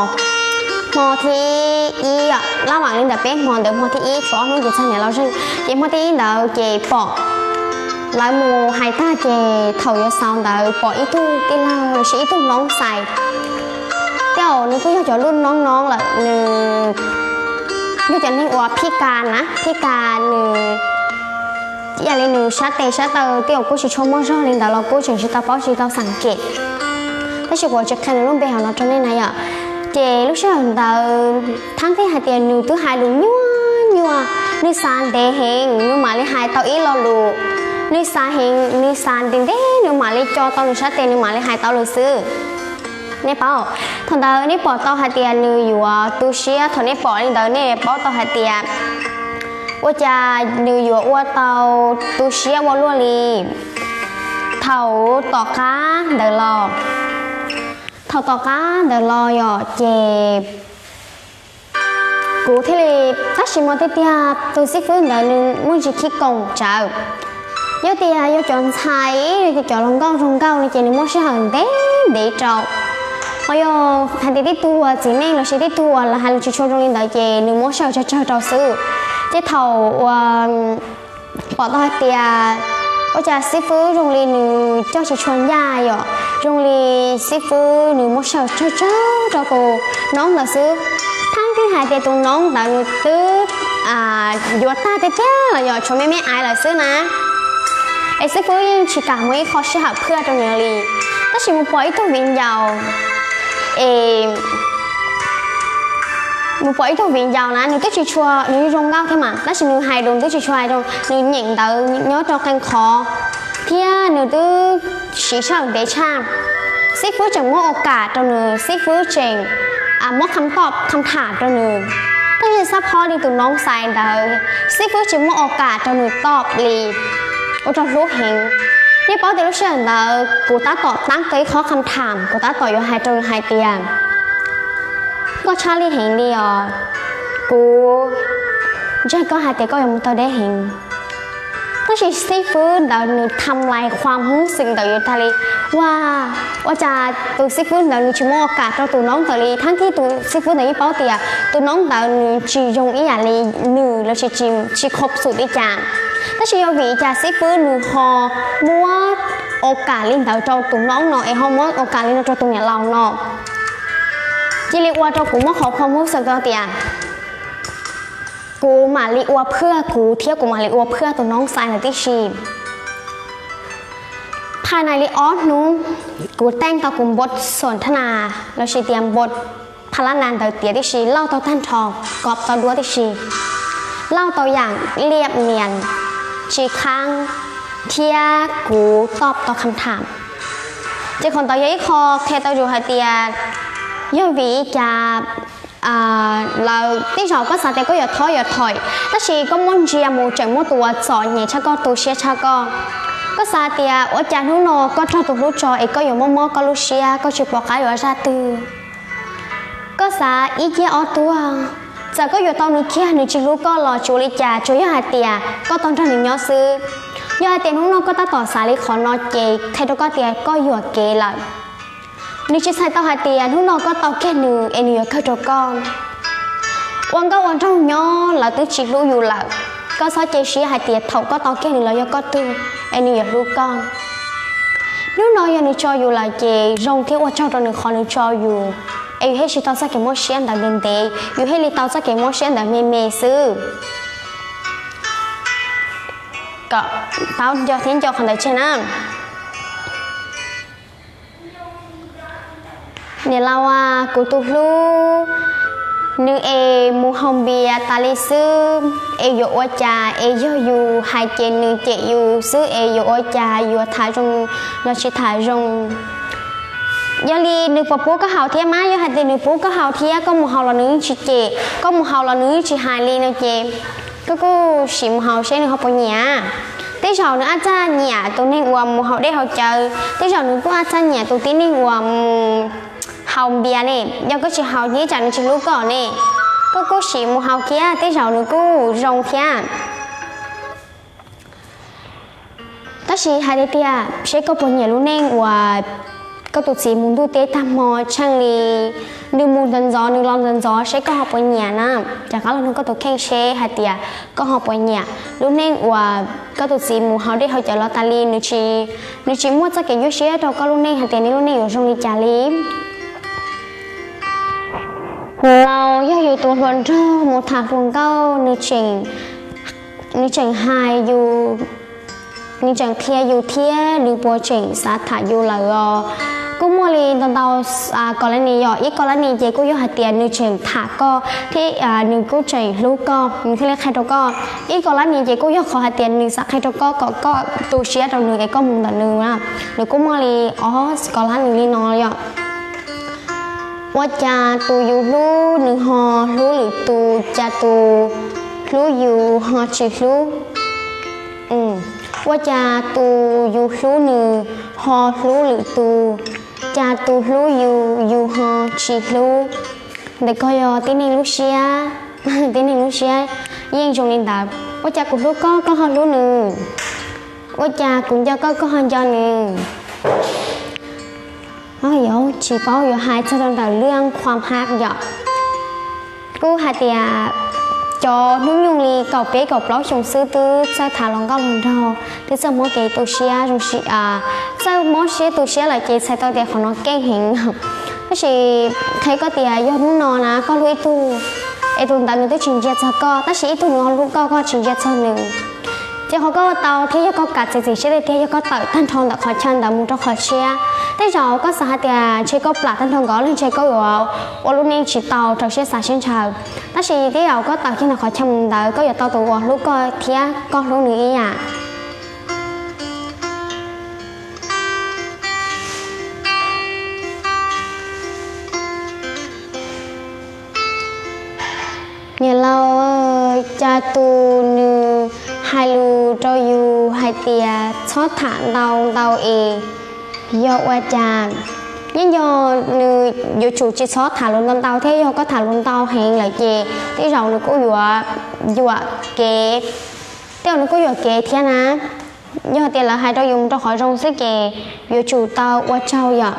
hmo thib ib, laj vam li ntawm peb hmo ntawd, hmo thib ib tshuav ob hnub ces txog niam laus zeeg, ces hmo thib ib ntawd ces pom lawv mus hais tag ces thaum yuav xaus ntawd pom ib tug tij laug los sis ib tug noob xais, tej zaum nws kuj yog cov lub noob no lawm, nws yog cov neeg uas phij kas na, phij kas nws ib yam li nws sab tes sab taw tej zaum kuj tsis tshua muaj zog li ntawd los kuj tseem tsis tau paub tsis tau xeem kem, tab sis kuv tsis qhia nws lub npe hauv no rau nej na yom. Ces lub sij hawm ntawd thaum twg hais tias nws twb hais lus nyuaj nyuaj, nws xav ntev heev nws mam li hais tau ib lo lus, nws xav heev nws xav ntev ntev nws mam li co tau nws sab tes nws mam li hais tau lus xwb. Nej paub, thaum ntawd nej pom tau hais tias nws yuav tu siab, thaum nej pom li ntawd nej paub tau hais tias ua cas nws yuav ua tau tu siab ua luaj li. Thaum tom qab ntawd los, thaum tom qab ntawd los yom ces kuv thiaj li, tab sis mas tiag tiag tus xib fwb ntawd nws muaj ntsis khib koom tsawv. Yog tias yog cov ntxhais, yog cov hluas nkauj zoo nkauj li ces nws muaj sij hawm ntev ntev rau, ho yog hais tias tib tug uas txiv neej los sis tib tug uas lawv hais lus tsis tshua zoo li ntawd ces nws muab sij hawm tsawg tsawg rau xwb. Ces thaum uas pom tau hais tias ua cas xib fwb zoo li nws coj tsis tshua ncaj yom, zoo li xib fwb nws muab sij hawm tsawg tsawg rau tus noob ntawd xwb. Thaum twg hais tias tus noob ntawd nws twb yuav tag tiag tiag los yog tshuav me me aiv lawm xwb na, es xib fwb yeej tsis kam muaj ib qho sij hawm phaj rau nws li, tab sis mus pom ib tug viv ncaus, es mus pom ib tug viv ncaus na, nws twb tsis tshua, nws zoo nkauj thiab mas tab sis nws hais lus twb tsis tshua hais zoo, nws nyeem ntawv nyob rau qee qhov thiab nws twb siv sij hawm ntev tshaj. Xib fwb tseem muab ua kam rau nws, xib fwb tseem muab kham tom kham tham rau nws, tab sis xab phob li tus noob xais ntawd, xib fwb tsis muab ua kam rau nws tom li, ua rau hlub heev. Nej paub tias lub sij hawm ntawd kuv tab tom tab tau ib qho kham tham, kuv tab tom yuav hais rau nws hais tias koj tshaj lij heev li os, kuv ntseeg koj hais tias koj yuav mus tau deb heev. Tab sis xib fwb ntawd nws tham lais qhuas hmoob xwm ntawm yus tag li, ua, ua cas tus xib fwb ntawd nws tsis muab ua kam rau tus noob ntawd li, thaum twg tus xib fwb ntawd yeej paub tias tus noob ntawd nws tsis zoo ib yam li nws los sis tsis khob xum li cas, tab sis yog vim li cas xib fwb nws ho muab ua kam li ntawd rau tus noob no es ho muab ua kam li no rau tus niam laus no. Cia li ua rau kuv muab qhov qhuas hmoob xwm tau tias kuv mam li ua phaj kuv thiab kuv mam li ua phaj tus noob xais ntawd tib si. Phaj na li ob hnub, kuv teej tau kuv npua xom thab nas los sis tias npua pha lab nas ntawd tiav tib si, lauj tau tag nrho, kov tau duab tib si, lauj tau yam liaj mias, tsis khaab, thiab kuv tom tau kham tham. Ces qhov ntawd yog ib qho qhia tau yus hais tias yog vim li cas lawv tej zaum koj xav tias koj yuav thob yuav thoim, tab sis koj muab ntsia mus tseem muaj tus uas txom nyem tshaj koj, tu siab tshaj koj. Koj xav tias ua cas hnub no koj raug tus hlub tso es koj yuav mob mob koj lub siab, koj tsis pom qab yuav zaj twg. Koj xav ib ciaj ob tuag, txawm koj yuav tau nws kiag nws tsis hlub koj los tsis ua li cas, tsuas yog hais tias koj tau nrog nws nyob xwb. Yog hais tias hnub no koj tab tom xav li qhov no ces qhia rau koj tias koj yuam kev lawm. Nws tsis txhais tau hais tias hnub no koj tau kiag nws es nws yuav kawg rau koj. Ua nkauj ua nraug nyob lawv twb tsis hlub yus lawm, koj txhob cia siab hais tias thaum koj tau kiag nws los yog koj twg es nws yuav hlub koj. Hnub no yog nws tso yus lawm ces zoo thiab ua tsaug rau nws qhov nws tso yus, es yus thiaj tsis tau txoj kev mob siab ntawd ntev ntev, yus thiaj li tau txoj kev mob siab ntawd me me xwb. Kom paub nco thiab nco qhov ntawd tseg na. Niam laus, kuv tus hlub, Nws es mus haus npias tas li xwb es yuav ua cas es yog yus hais ces nws cem yus xwb es yuav ua cas, yuav tham zoo los tsis tham zoo. Yog li nws puas pub koj haus thiab mas? Yog hais tias nws pub koj haus thiab koj mus haus los nws yeej tsis cem, koj mus haus los nws yeej tsis hais li no ces koj kuj sim mus haus seb nws ho puas nyiam. Tej zaum nws ab txaj nyiam tus neeg uas mus haus dej haus cawv, tej zaum nws kuj ab txaj nyiam tus tib neeg uas mus haus npias ne. Yog koj tsis haus ib tsam nws tsis hlub koj ne. Koj kuj sim mus haus thiab tej zaum nws kuj zoo thiab. Tab sis hais tiag tiag seb koj puas nyiam lub neej uas koj tus txiv mus ntuj teb tag hmo tsheej li, nws mus ntxov ntxov nws los ntxov ntxov, seb koj ho puas nyiam na. Rov qab los nug koj tus kheej seb hais tias koj ho puas nyiam lub neej uas koj tus txiv mus haus dej haus cawv los tas li, nws tsis muaj txoj kev nyuaj siab rau koj lub neej hais tias nej lub neej yuav zoo li cas li. Laus yog yus tus hluas nraug mus tham hluas nkauj, nws tseem hais yus, nws tseem qhia yus thiab nws puas tseem xav tham yus lawm os. Kuj muaj li ntau ntau kos lab nis, yog ib kos lab nis ces kuj yog hais tias nws tseem tham koj thiab nws kuj tseem hlub koj nws thiaj li qhia rau koj. Ib kos lab nis ces kuj yog qhov hais tias nws xav qhia rau koj kom koj tu siab rau nws es koj mus ntawm nws na. Nws kuj muaj li ob kos lab nis li no yom. Ua cas tus yus hlub nws ho hlub lwm tus, cas tus hlub yus ho tsis hlub? Ua cas tus yus hlub nws ho hlub lwm tus, cas tus hlub yus yus ho tsis hlub? Ntawm ko yog tib neeg lub siab, tib neeg lub siab yeej zoo li ntawd. Ua cas kuv hlub koj koj ho hlub nws? Ua cas kuv nco koj koj ho nco nws? Tsis paub yuav hais txog rau ntawm lwj khuam hab yom. Kuj hais tias cov hnub nyoog li kaum peb kaum plaub xyoo xwb twb txawj tham hluas nkauj hluas nraug, twb txawj muab kev tu siab zoo siab, txawj muab siab tu siab lawm ces txhais tau tias qhov no keej heev. Tab sis qhia koj tias yog hnub no na koj hlub ib tug es tus ntawd nws twb tsis ntsia txog koj, tab sis ib tug nws ho hlub koj, koj tsis ntsia txog nws, ces qhov koj ua tau thiab yog koj kam txiav txim siab tiag tiag, yog koj tawm tag nrho ntawm qhov chaw ntawd mus rau qhov tshiab. Tej zaum koj xav hais tias ntshe koj plam tag nrho nkaus los ntshe koj yuav ua lub neej tsis tau raws siab xav siab ntshaw, tab sis tej zaum koj tawm kiag ntawm qhov chaw mus ntawd koj yuav tau tus uas hlub koj thiab koj hlub nws ib yam. Niam laus, cas tus nws hais lus rau yus hais tias txhob tham ntau ntau es yog ua cas? Yeej yog nws yuav tsum tsis txhob tham lus ntau ntau thiab, yog koj tham lus ntau heev lawm ces tej zaum nws kuj yuav yuam kev, tej zaum nws kuj yuam kev thiab na. Yog tias lawv hais rau yus mus rau qhov zoo xwb ces yuav tsum tau ua tsaug yom.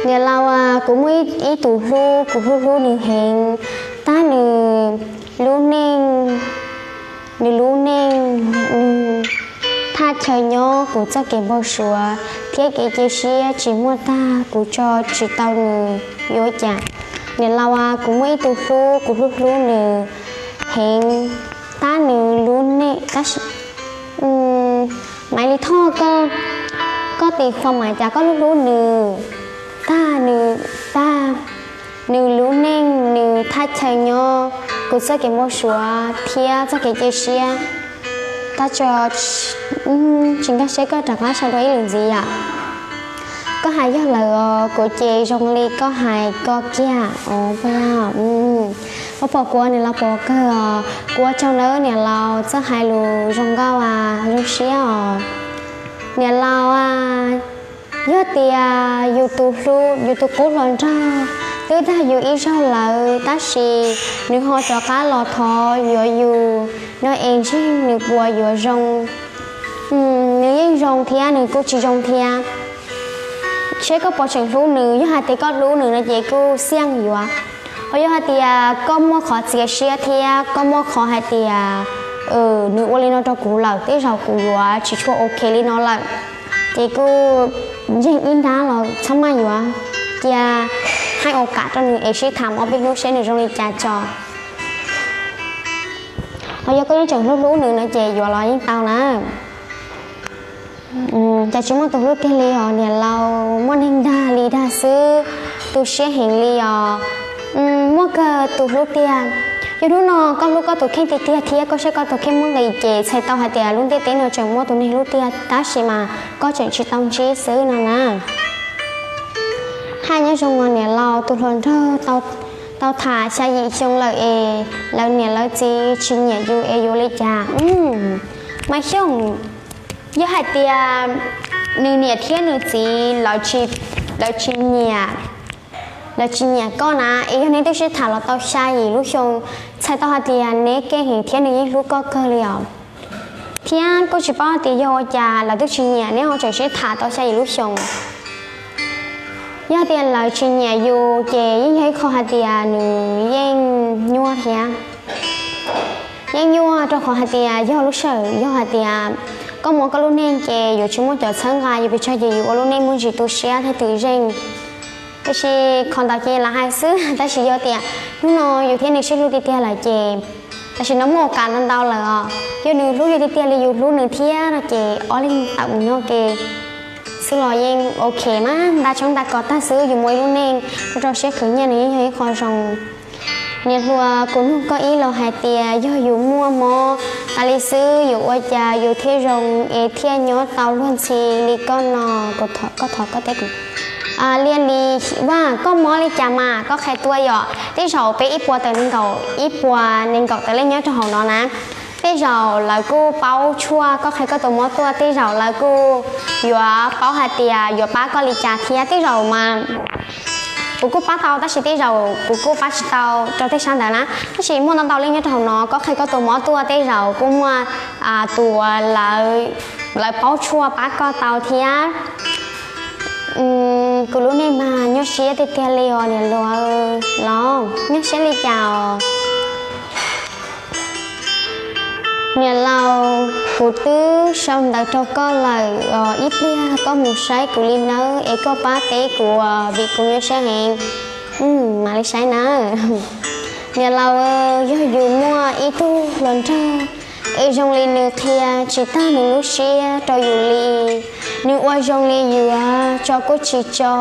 Niam laus, kuv muaj ib tug hlub, kuv hlub hlub nws heev, tab nws lub neej, nws lub neej, nws thaj chaw nyob, kuv txoj kev npau suav thiab kev cia siab tsis muaj tag, kuv tso tsis tau nws yuav cas. Niam laus, kuv muaj ib tug hlub, kuv hlub hlub nws heev, tab nws lub neej, tab sis Maiv Lis Thoj, koj, koj tis qhua mais cas koj hlub hlub nws tag, nws tag, nws lub neej, nws thaj chaw nyob, kuv txoj kev npau suav thiab txoj kev cia siab, tab tso, tsis nkag siab koj rov qab sau dua ib lwm ntxiv yom. Koj hais yog lawm os, kuv ces zoo li koj hais ko kiag os puas yog? Koj pom kuv ua niam laus pov kawg os, kuv ua tsaug nawb niam laus txawj hais lus zoo nkauj, zoo siab os. Niam laus, yog tias yus tus hlub, yus tus qub hluas nraug twb dag yus ib zaug lawm tab sis nws ho rov qab los thov yuav yus no es ntshe nws puas yuav zoo? Nws yeej zoo thiab nws kuj tsis zoo thiab. Seb koj puas tseem hlub nws, yog hais tias koj hlub nws no ces kuj xiaj yuav. Ho yog hais tias koj muaj qhov txiav siab thiab koj muaj qhov hais tias nws ua li no rau kuv lawm tej zaum kuv yuav tsis tshua ok li no lawm, ces kuj ntseeg ib nrab los txhob maj yuav, cia hais ua kam rau nws es sib tham ob peb hnub seb nws zoo li cas tso. Ho yog koj yeej tseem hlub hlub nws no ces yuav los yeej tau na. Cas tsis muaj tus hlub kiag li os niam laus, muaj neeg dag li dag xwb, tu siab heev li os. Kawg tus hlub tiag, yog hnub no koj hlub koj tus kheej tiag tiag thiab koj saib koj tus kheej muaj nqis ces txhais tau hais tias lub ntiaj teb no tseem muaj tus neeg hlub tiag tab sis mas koj tseem tsis tau ntsib xwb no na. Hais nyob zoo os niam laus, tus hluas nraug tau tham xya yim xyoo lawm es lawv niam lawv txiv tsis nyiam yus es yuav li cas? Mas Xyooj, yog hais tias nws niam thiab nws txiv lawv tsis nyiam, lawv tsis nyiam koj na, es yog neb twb sib tham los tau xya yim lub xyoo, txhais tau hais tias neb keej heev thiab nws yeej hlub koj kawg li os. Thiab kuj tsis paub hais tias yog ua cas lawv twb tsis nyiam neb ho tseem sib tham tau xya yim lub xyoo. Yog tias lawv tsis nyiam yus ces yeej yog ib qho hais tias nws yeej nyuaj thiab. Yeej nyuaj rau qhov hais tias yog lub sij hawm yog hais tias koj mus ua koj lub neej ces yuav tsis muaj cov txhawb nqa, yus pes tsawg ces yus ua lub neej muaj ntsis tu siab thiab twm zeej. Tiam sis qhov ntawd ces lam hais xwb, tab sis yog tias hnub no yus thiab nws sib hlub tiag tiag lawm ces tam sim no muaj ua kam ntau ntau lawm os. Yog nws hlub yus tiag tiag li yus hlub nws thiab no ces ob leeg tawm mus nyob ke xwb los yeej ok mas, nta tshoob nta kos tag xwb, yus muaj ib lub neej rau rau siab khwv nyiaj nws yeej yog ib qho zoo. Niam hluas, kuv nug koj ib los hais tias yog yus muaj mob tas li xwb yuav ua cas yus thiaj zoo es thiaj nyob tau luag ntxhi li koj no? Koj thov koj teb kuv. Liaj li, Vaj, koj mob li cas mas koj qhia tuaj yom. Tej zaum peb ib puas tawm nees nkaum, ib puas nees nkaum tawm leej nyob rau hauv no na, tej zaum lawv kuj paub tshuaj koj qhia koj tus mob tuaj, tej zaum lawv kuj yuav paub hais tias yuav pab koj li cas thiab. Tej zaum mas kuv kuj pab tau tab sis tej zaum kuv kuj pab tsis tau rau tej sab ntawd na. Tab sis muaj ntau ntau leej nyob rau hauv no, koj qhia koj tus mob tuaj tej zaum kuj muaj tus uas lawv paub tshuaj pab koj tau thiab. Kuv lub neej mas nyuaj siab tiag tiag li os niam hluas los, nyuaj siab li cas os? Niam laus, kuv twb sau ntawv rau koj lawm os, ib pliag koj mus saib kuv li nawb es koj pab teb kuv vim kuv nyuaj siab heev. Mam li saib nawb. Niam laus, yog yus muaj ib tug hluas nraug es zoo li nws qhia tsis tag nws lub siab rau yus li, nws ua zoo li yuav tso kuj tsis tso,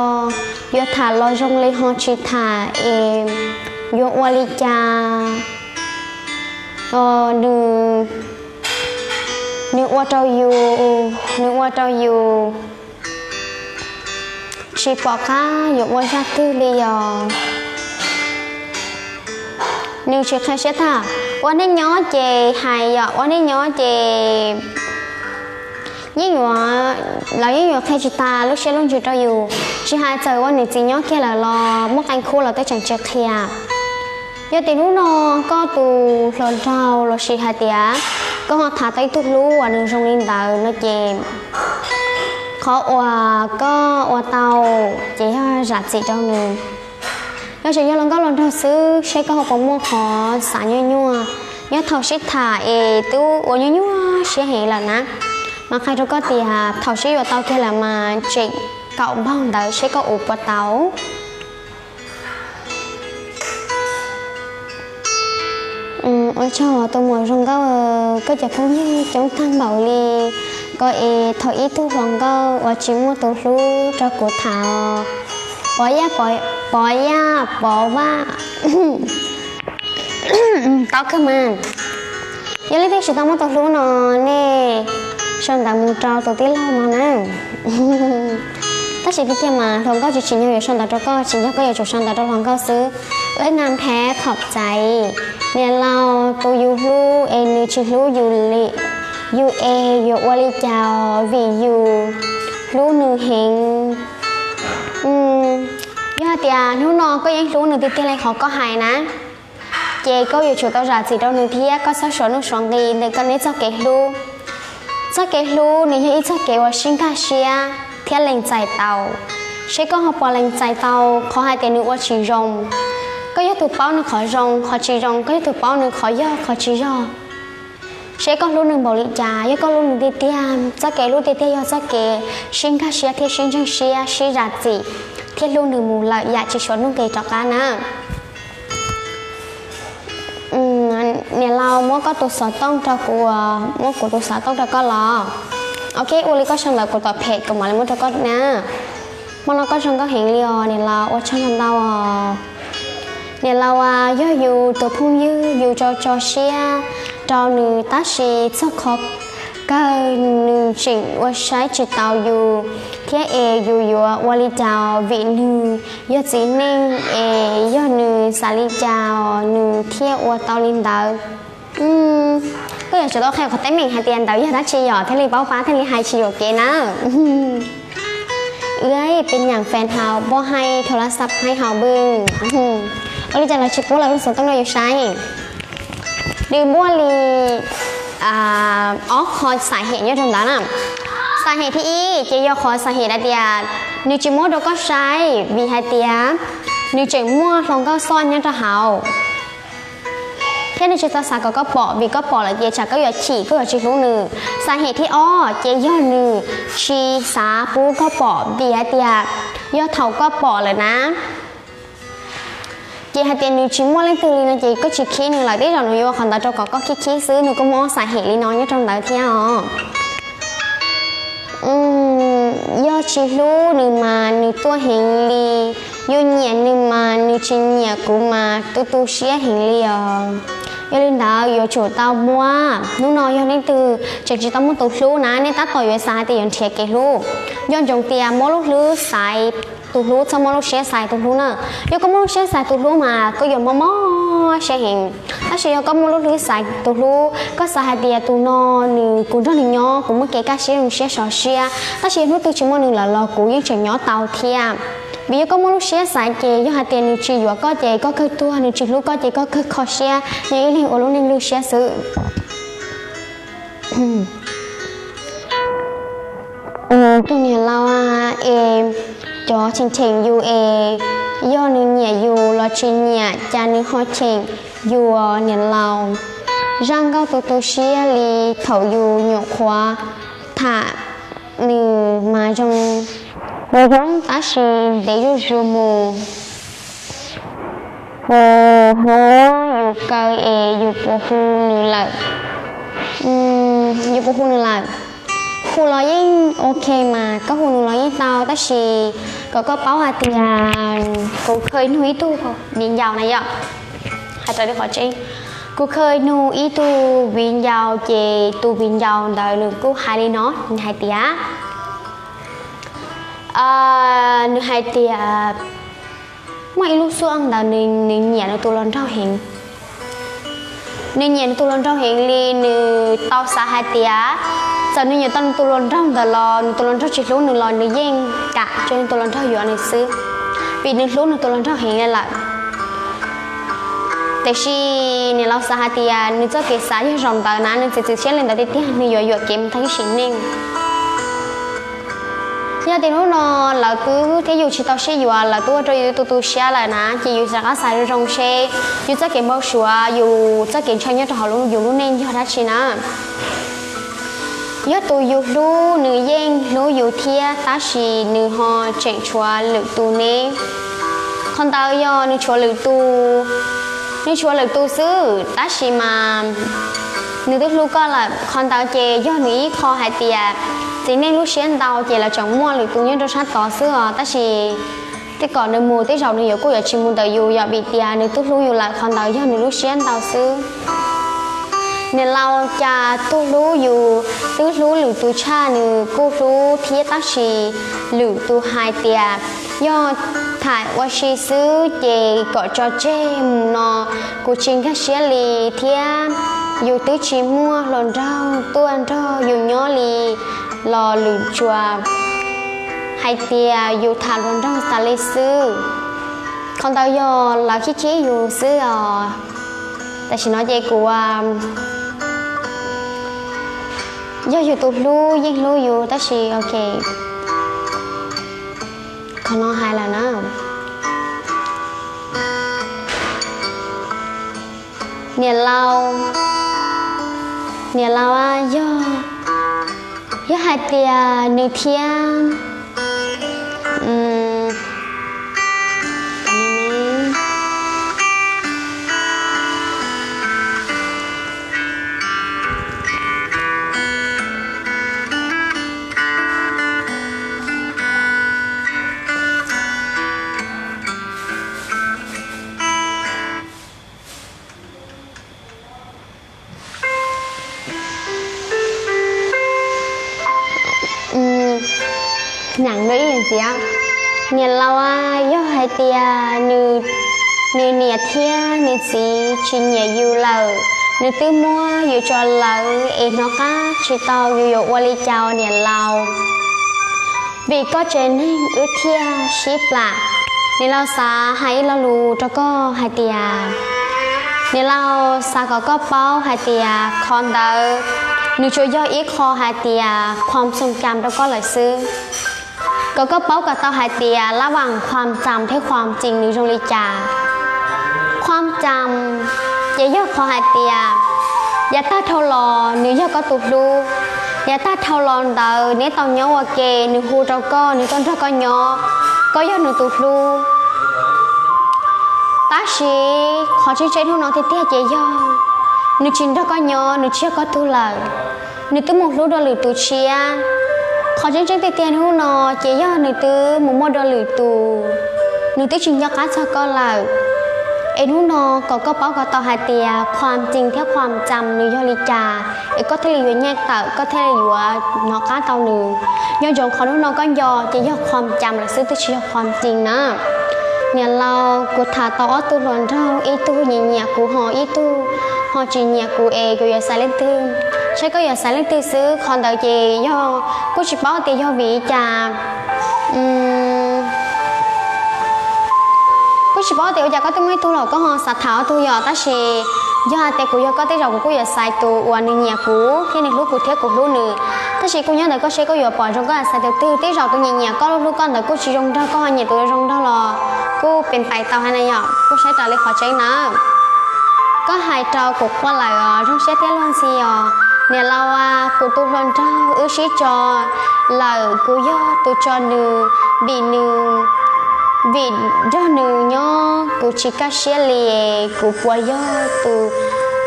yuav tham los zoo li ho tsis tham es yuav ua li cas? Nws, nws ua rau yus, nws ua rau yus tsis pom qab yuav ua zaj twg li os. Nws tsis qhia siab tag. Ua neej nyob ces hais yom, ua neej nyob ces yeej yuav, lawv yeej yuav qhia tsis tas lub siab lub ntsws rau yus. Tsis hais txawm ua niam txiv nyob kiag lawm los muaj qee khub los twb tseem tsis qhia. Yog tias hnub no koj tus hluas nraug lossis hais tias koj ho tham tau ib tug hlub uas nws zoo li ntawd no ces qhov uas koj ua tau ces yog zam txim rau nws. Yog tseem yog hluas nkauj hluas nraug xwb seb koj ho puas muaj qhov xav nyuaj nyuaj. Nyob thaum sib tham es twb ua nyuaj nyuaj siab heev lawm na, mas qhia rau koj tias thaum sib yuav tau kiag lawm mas tseem kaum npaug ntawd seb koj ua puas tau. Ua tsaug tus muam zoo nkauj, koj cov phooj ywg coob tag npaum li ko es thaum ib tug hluas nkauj uas tsis muaj tus hlub rau kuv tham. Pov Yaj, Pov Yaj, Pov Vaj, tau kawg mas. Yog leej twg tsis tau muaj tus hlub no nej sau ntawv mus rau tus tij laug no na. Tab sis tiag tiag mas hluas nkauj tsis tsim nyog yuav sau ntawv rau koj, tsim nyog koj yuav tsum sau ntawv rau hluas nkauj xwb. Ua ib nab nphab khom txaiv, niam laus, tus yus hlub es nws tsis hlub yus li, yus es yuav ua li cas vim yus hlub nws heev. Yog hais tias hnub no koj yeej hlub nws tiag tiag li qhov koj hais na, ces koj yuav tsum tau zam txim rau nws thiab koj txhob suav nuj suav nqi ntawm koj neb txoj kev hlub. Txoj kev hlub nws yog ib txoj kev uas sib nkag siab thiab lees txais tau. Seb koj ho puas lees txais tau qhov hais tias nws ua tsis zoo. Koj yog tus paub nws qhov zoo qhov tsis zoo, koj yog tus paub nws qhov yog qhov tsis yog. Seb koj hlub nws npaum li cas, yog koj hlub nws tiag tiag, txoj kev hlub tiag tiag yog txoj kev sib nkag siab thiab sib ntseeg siab, sib zam txim, thiab hlub nws mus lawm yam tsis suav nuj nqi rov qab na. Niam laus, muab koj tus xov tooj rau kuv, muab kuv tus xov tooj rau koj los. Ok, ua li koj sau ntawv kuv tom phem kuv mam li muab rau koj na. Hmo no koj zoo nkauj heev li os niam laus, ua tsaug ntau os. Niam laus, yog yus tus phooj ywg yus tso tso siab rau nws tab sis txog qhov kawg nws tseem ua saib tsis taus yus thiab es yus yuav ua li cas vim nws yog txiv neej es yog nws xav li cas nws thiaj ua tau li ntawd. Koj yuav tsum tau qhia qhov teeb meem hais tias ntawd yog dab tsi yom thiaj li paub pab thiaj li hais tsis yuam kev na. Ua li peb nyaam fes hau poj hais thau la xab hais hau pw. Ua li cas los tsis pub lawv lub xov tooj rau yus saib. Nws muaj li ob qho xav hem nyob rau ntawd na. Xav hem thib ib ces yog qhov xav hem hais tias nws tsis muab rau koj saib vim hais tias nws tseem muaj hluas nkauj xoj nyob rau hauv thiab nws tsis tau xav kom koj pom vim koj pom lawm ces tsam koj yuav chim koj yuav tsis hlub nws. Xav hem thib ob ces yog nws tsis xav pub koj pom vim hais tias yog thaum koj pom lawm na ces hais tias nws tsis muaj leej twg li no ces koj tsis khib nws lawm, tej zaum nws yuav ua qhov ntawd rau kom koj khib khib xwb, nws kuj muaj xav hem li no nyob rau ntawd thiab os. Yog tsis hlub nws mas nws tuaj heev li, yus nyiam nws mas nws tsis nyiam kuv mas tu tu siab heev li os. Yog li ntawd yuav tsum tau muab, hnub no yog leej twg tseem tsis tau muaj tus hlub na nej tab tom yuav xav hais tias yuav nrhiav kev hlub, nco ntsoov tias muab lub hlwb xaiv tus hlub, txhob muab lub siab xaiv tus hlub na. Yog koj muab lub siab xaiv tus hlub mas koj yuav mob mob siab heev, tab sis yog koj muab lub hlwb xaiv tus hlub, koj xav hais tias tus no nws kuv nrog nws nyob kuv muaj kev kaj siab zoo siab sov siab, tab sis yog hnub twg tsis muaj nws lawm los kuv yeej tseem nyob tau thiab. Vim yog koj muaj lub siab xaiv ces yog hais tias nws tsis yuav koj ces koj kawg tuag, nws tsis hlub koj ces koj kawg kho siab, yog ib leeg ua lub neej lwj siab xwb. Tus niam laus es cov cheem cheem yus es yog nws nyiam yus los tsis nyiam cas nws ho cheem yus niam laus. Zaj nkauj tu tu siab li thaum yus nyuam qhuav tham nws mas zoo zoo tab sis ntev zuj zus mus. Hu hu yus kaw es yus puas hu nws lawm, yus puas hu nws lawm. Hu los yeej ok mas koj hu nws los yeej tau tab sis kom koj paub hais tias kuv kha nug ib tug viv ncaus na yom, hais raws li qhov tseeb, kuv kha nug ib tug viv ncaus ces tus viv ncaus ntawd nws kuj hais li no, nws hais tias nws hais tias muaj ib lub xyoo ntawd nws nyiam nws tus hluas nraug heev. Nws nyiam nws tus hluas nraug heev li, nws tau xav hais tias txawm nws yuav tau nws tus hluas nraug ntawd los nws tus hluas nraug tsis hlub nws los nws yeej kam tso nws tus hluas nraug yuav nws xwb, vim nws hlub nws tus hluas nraug heev li lawm. Tiam sis niam laus xav hais tias nws txoj kev xav yog zaum ntawd na, nws txiav txim siab li ntawd tiag tiag nws yuav yuam kev mus tag ib sim neej. Yog tias hnub no lawv twb thiab yus tsis tau sib yuav, lawv twb ua rau yus tu tu siab lawm na, ces yus rov qab xav zoo zoo seb yus txoj kev npau suav, yus txoj kev ntshaw nyob rau hauv yus lub neej yog dab tsi na. Yog tus yus hlub nws yeej hlub yus thiab tab sis nws ho tseem tshuav lwm tus ne? Qhov ntawd yog nws tshuav lwm tus, nws tshuav lwm tus xwb tab sis mas nws twb hlub koj lawm. Qhov ntawd ces yog nws ib qho hais tias txiv neej lub siab ntau ces lawv tseem muaj lwm tus nyob rau sab tod xwb os, tab sis tej kom nws mus tej zaum nws yuav kuj yuav tsis mus ntawm yus yom, vim tias nws twb hlub yus lawm, qhov ntawd yog nws lub siab ntau xwb. Niam laus cas tuaj hlub yus, twb hlub lwm tus tshaj nws kuj hlub thiab tab sis lwm tus hais tias yog tham ua si xwb ces kom tso tseg mus no, kuv tsis nkag siab li thiab yus twb tsis muaj hluas nraug tuaj nrog yus nyob li los lwm tsuas hais tias yus tham hluas nraug tas li xwb. Qhov ntawd yog lawv khib khib yus xwb os. Tam sim no ces kuv yog yus tus hlub yeej hlub yus tab sis ok, qhov no hais lawm na. Niam laus, niam laus, yog, yog hais tias nws thiab Nyeem dua ib lwm ntxiv. Niam laus, yog hais tias nws niam thiab nws txiv tsis nyiam yus lawm, nws twb muab yus tso lawm es hnov qab tsis tau, yus yuav ua li cas niam laus? Vim koj tsev neeg wb thiaj sib plam. Niam laus xav hais ib lo lus rau koj hais tias, niam laus xav kom koj paub hais tias qhov ntawd nws tsuas yog ib qho hais tias qhuam txoos cam rau koj lawm xwb. Kom koj paub kom tau hais tias lab vam qhuam cam thiab qhuam txim nws zoo li cas. Qhuam cam ces yog qhov hais tias yav tag dhau los nws yog koj tus hlub, yav tag dhau los ntawd neb tau nyob ua ke, nws hu rau koj, nws tuaj nrog koj nyob, koj yog nws tus hlub. Tab sis qhov tseeb tseeb hnub no tiag tiag ces yog nws tsis nrog koj nyob, nws tsis yog koj tug lawm, nws twb mus hlub dua lwm tus tshiab. Qhov tseeb tseeb tiag tiag hnub no ces yog nws twb mus muaj dua lwm tus, nws twb tsis nco qab txog koj lawm. Es hnub no kom koj paub kom tau hais tias qhuam txim thiab qhuam cam nws yog li cas, es koj thiaj li yuav nyiaj tawm, koj thiaj li yuav hnov qab tau nws. Nco ntsoov qhov hnub no koj nco ces yog qhuam cam lawm xwb, twb tsis yog qhuam txim na. Niam laus, kuv tham tau ob tug hluas nraug, ib tug nyiam nyiam kuv, ho ib tug ho tsis nyiam kuv, es kuv yuav xaiv leej twg? Saib koj yuav xaiv leej twg xwb. Qhov ntawd ces yog kuj tsis paub tias yog vim li cas. Kuj tsis paub tias ua cas koj twb muaj ib tug los koj ho xav tham ob tug yom. Tab sis yog hais tias kuv yog koj tej zaum kuv kuj yuav xaiv tus uas nws nyiam kuv thiab nws hlub kuv thiab kuv hlub nws. Tab sis kuj nyob ntawm koj seb koj yuav pom zoo koj xav tus twg. Tej zaum tus nyiam nyiam koj, hlub hlub koj ntawd kuj tsis zoo nrog koj, ho nyiam tus zoo nrog los kuj pem pais tau hais na yom. Kuj saib raws li qhov tseeb na. Koj hais rau kuv quaj lawm os, zoo siab thiab luag ntxhi os. Niam laus, kuv tus hluas nraug wb sib tso lawm, kuv yog tus tso nws, vim nws, vim nrog nws nyob kuv tsis kaj siab li. Kuv puas yog tus,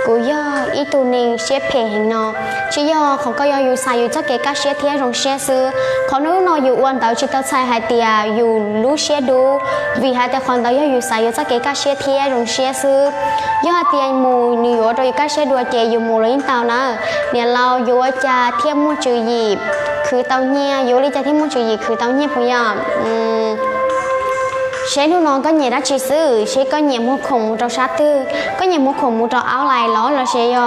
kuv yog ib tug neeg siab phem heev no? Tsis yog, qhov ko yog yus xav yus txoj kev kaj siab thiab zoo siab xwb. Qhov hnub no yus ua ntawd tsis tau txhais hais tias yus lub siab dub, vim hais tias qhov ntawd yog yus xav yus txoj kev kaj siab thiab zoo siab xwb. Yog hais tias mus nws yuav ua rau yus kaj siab dua ces yus mus los yeej tau na. Niam laus, yuav ua cas thiaj muaj tswv yim khwv tau nyiaj, yuav ua li cas thiaj muaj tswv yim khwv tau nyiaj puas yog? Seb hnub no koj nyiam dab tsi xwb, seb koj nyiam muag khoom mus rau sab twg, koj nyiam muag khoom mus rau aub lais los los sis yog